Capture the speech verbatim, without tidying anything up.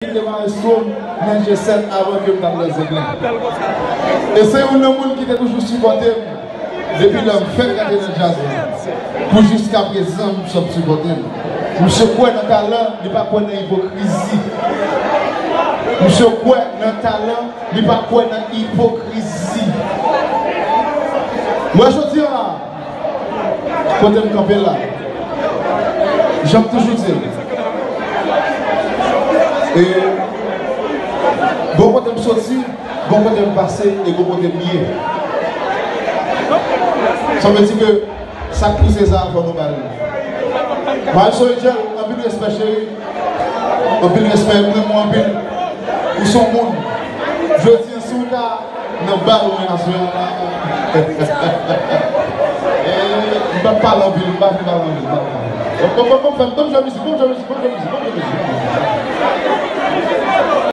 Li te maestro m nan G sèt avan ke m t al nan Zenglen. E se youn nan moun ki te toujou sipòte m depi lè m fèk rantre nan djaz la pou jiskaprezan, misye ap sipòte m. Misye kwè nan talan, li pa kwè nan ipokrizi. Misye kwè nan talan, li pa kwè nan ipokrizi. Mwen jodi a, kote m kanpe la, jan m toujou di l, e, gon kote m soti, gon kote m pase e gon kote m ye. Sa vle di ke sa k pou Seza fò nou ba l. Maestro Angel, anpil respè cheri. Anpil respè, m renmen w anpil. Ou se yon moun. Jodi a, si w ta nan bal mwen aswè a la, eh, m p ap pale anpil, m pa vle pale anpil, m pa vle pale anpil. Bon, bon, bon, bon, fè m, ban m jwe mizik, ban m jwe mizik, ban m jwe mizik, ban m jwe mizik.